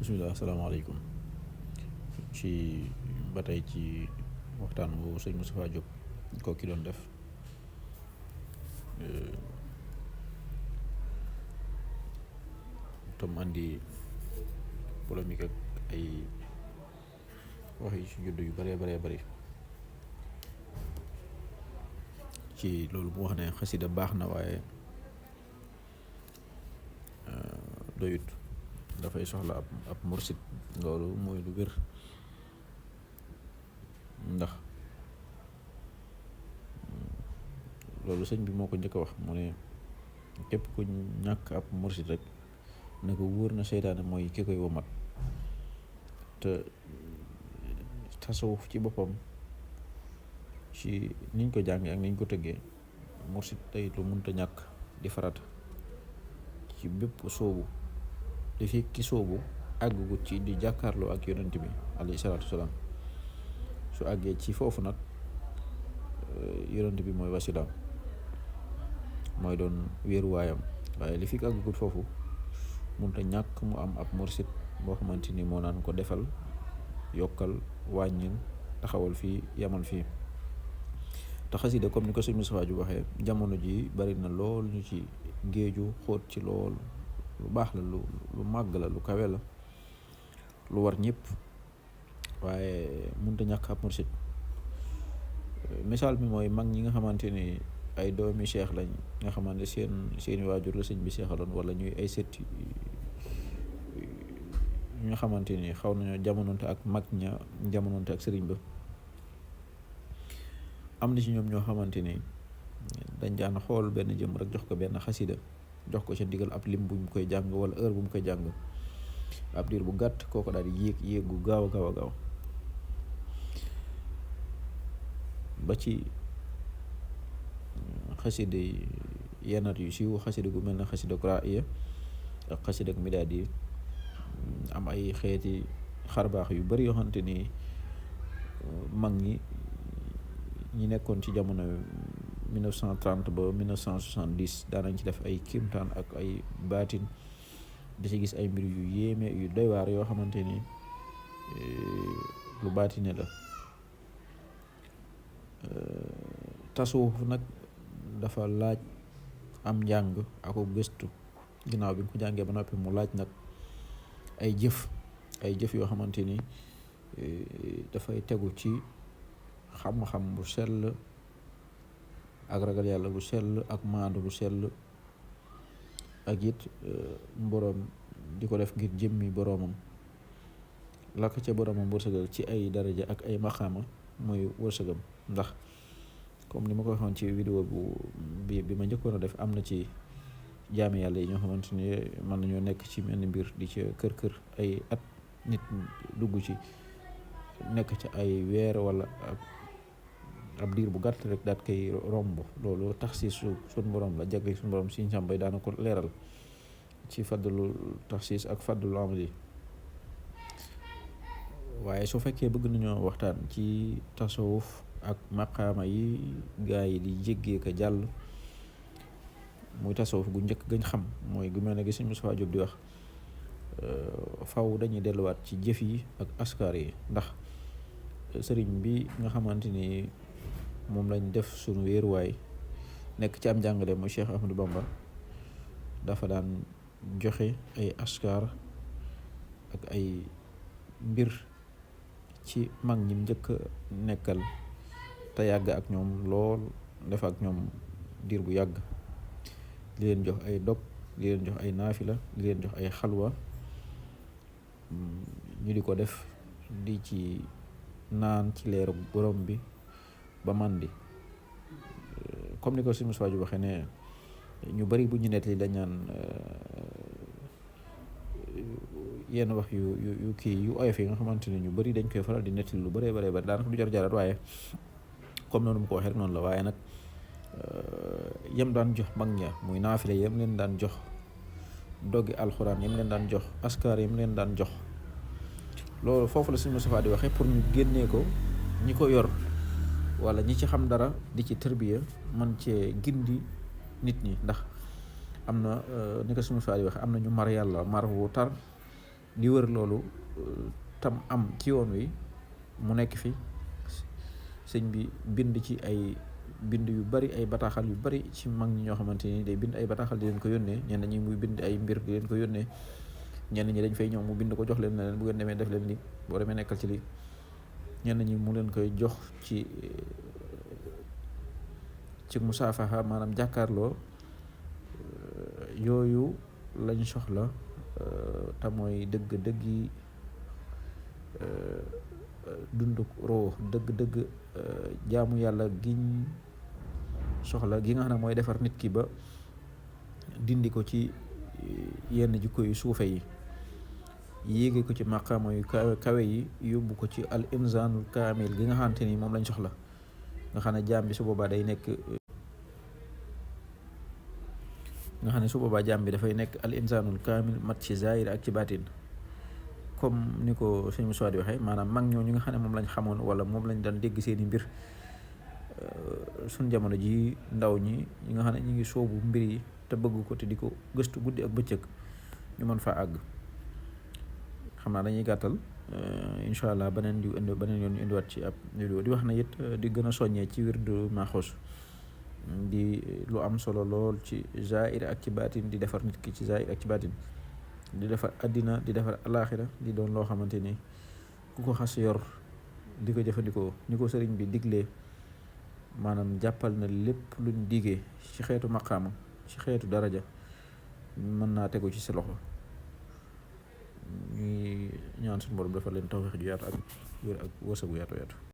bisimilah asalaamaaleykum ci ba tey ci waxtaan bu sëñ Moustapha Diop ko ki doon def tam andi polémique ak ay wax yi ci judd yu bëree bëri ci loolu mu wax ne xasida baax na waaye doyut dafay soxla ab mursid. Loolu mooy lu wér ndax loolu sëñ bi moo ko njëkk a wax mu ne képp ku ñàkk ab mursid rek na ko wóor na seytaane mooy ki koy womat. te tasawuf ci boppam ci niñ ko jàngee ak niñ ko tëggee mursid tey lu mënta ñàkk di farata ci bépp soobu li fi ki soobu àggugut ci di jàkkaarloo ak yonent bi alayhi salaatu wasalaam. su àggee ci foofu nag yonent bi mooy wasilaam, mooy doon wéeruwaayam, waaye li fi àggugut foofu mënta ñàkk mu am ab mursid boo xamante ni moo naan ko defal, yokkal, wàññil, taxawal fii, yamal fii. te xasida comme ni ko sëñ Moustapha ju waxee jamono ji bari na lool ñu ci géeju xóot ci lool. Lu baax la, lu màgg la, lu kawe la, lu war ñëpp, waaye mënut a ñàkk ab mursid. misaal mi mooy mag ñi nga xamante ni ay doomi cheikh lañ, nga xamante seeni waajur la sëñ bi seexaloon, wala ñuy ay sët ñu nga xamante ni xaw nañoo jamononte ak mag ña jamononte ak sëriñ ba. am na ci ñoom ñoo xamante ni dañ daan xool benn jëm rek jox ko benn xasida, jox ko ca ndigal ab lim bu mu koy jàng wala heure bu mu koy jàng, ab diir bu gàtt kooko daal di yéeg gu gaaw a gaaw ba ci xasida yenat yu siiw, xasida gu mel ne xasida Qura'iya ak xasida ak midaad yi am ay xeeti xarbaax yu bari yoo xamante ni mag ñi nekkoon ci jamono 1930 ba 1970 daanañ ci def ay kiimtaan ak ay baatin di ci gis ay mbir yu yéeme yu doy waar yoo xamante ni lu baatine la. tasawuf nag dafa laaj am njàng ako gëstu. Ginnaaw bi nga ko jàngee ba noppi mu laaj nag ay jëf yoo xamante ni dafay tegu ci xam-xam bu sell ak ragal yàlla bu sell ak maandu bu sell, ak it boroom di ko def ngir jëmmi boroomam, la ko ca boroomam wërsëgal ci ay daraja ak ay maqaama mooy wërsëgam. Ndax comme ni ma ko waxoon ci vidéo bi ma njëkkoon a def, am na ci jaami yàlla yi ñoo xamante ni mën nañoo nekk ci mel ni mbir di ca kër ay at, nit dugg ci nekk ca ay weer wala ab diir bu gàtt rek daat koy romb. Loolu tax si suñ borom la, jagle suñ borom siñ sàmbay daana ko leeral ci fadlu taxsiis ak fadlu amali. waaye su fekkee bëgg nañoo waxtaan ci tasawuf ak maqaama yi gaa yi di jéggee ko jàll, muy tasawuf gu njëkk gañ xam, mooy gu mel ne gi sëñ Moustapha Diop di wax, faw dañuy delluwaat ci jëf yi ak askar yi. Ndax sëriñ bi nga xamante ni moom lañ def suñu wéeruwaay, nekk ci am njàngale muy Cheikh Ahmadou Bamba, dafa daan joxe ay askar ak ay mbir ci mag ñi njëkk nekkal te yàgg ak ñoom lool, def ak ñoom diir bu yàgg, li leen jox ay dog, li leen jox ay naafila, li leen jox ay xalwa, ñu di ko def di ci naan ci leeru borom bi ba man di. comme ni ko si Moussa ju waxee ne ñu bari bu ñu nettali dañ naan yenn wax yu kii yu oyof yi nga xamante ne ñu bari dañ koy faral di nettali lu bari daanaka du jar jarat, waaye comme noonu mu ko waxee rek noonu la. waaye nag yem daan jox mag ña muy naafile yem leen daan jox, doggi alxuraan yem leen daan jox, askar yem leen daan jox, loolu foofu la Sëñ Moustapha di waxee pour ñu génnee ko ñi ko yor wala ñi ci xam dara di ci tërbiya man cee gindi nit ñi. ndax am na ni ko Sëñ Moustapha di waxee am na ñu mar yàlla mar wu tar di wër loolu tam am ci yoon wi mu nekk fi sëñ bi bind ci ay bind yu bari ay bataaxal yu bari ci mag ñi ñoo xamante ni day bind ay bataaxal di leen ko yónnee ñenn ñi muy bind ay mbir di leen ko yónnee ñenn ñi dañ fay ñëw mu bind ko jox leen ne leen bu ngeen demee def leen li boo demee nekkal ci li ñenn ñi mu leen koy jox ci musaafaha maanaam jàkkaarloo yooyu lañ soxla te mooy dëgg-dëggi dunduk roo dëgg-dëgg jaamu yàlla giñ soxla gi nga xam ne mooy defar nit ki ba dindi ko ci yenn jikko yu suufe yi yéege ko ci maqaama yu kawe yi yóbbu ko ci al insaanul kaamil gi nga xamante ni moom lañ soxla nga xam ne jaam bi su boobaa day nekk nga xam ne su boobaa jaam bi dafay nekk al insaanul kaamil mat ci zaahir ak ci baatin comme ni ko sëñ Moussa di waxee maanaam mag ñoo ñu nga xam ne moom lañ xamoon wala moom lañ daan dégg seeni mbir suñ jamono ji ndaw ñi nga xam ne ñu ngi soobu mbir yi te bëgg ko te di ko gëstu guddi ak bëccëg ñu mën faa àgg xam naa dañuy gàttal incha allah beneen yoon ñu indiwaat ci ab vidéo di wax na it di gën a soññee ci wirdu Maxuus di lu am solo lool ci zaahir ak ci baatin di defar nit ki ci zaahir ak ci baatin di defar addina di defar alaaxira di doon loo xamante ni ku ko xas yor di ko jëfandikoo ni ko sëriñ bi diglee maanaam jàppal na lépp luñ digee ci xeetu maqaama ci xeetu daraja mën naa tegu ci sa loxo ñuy ñaan suñu borom dafa leen tawfeex ju yaatu ak wér ak wërsëg bu yaatu yaatu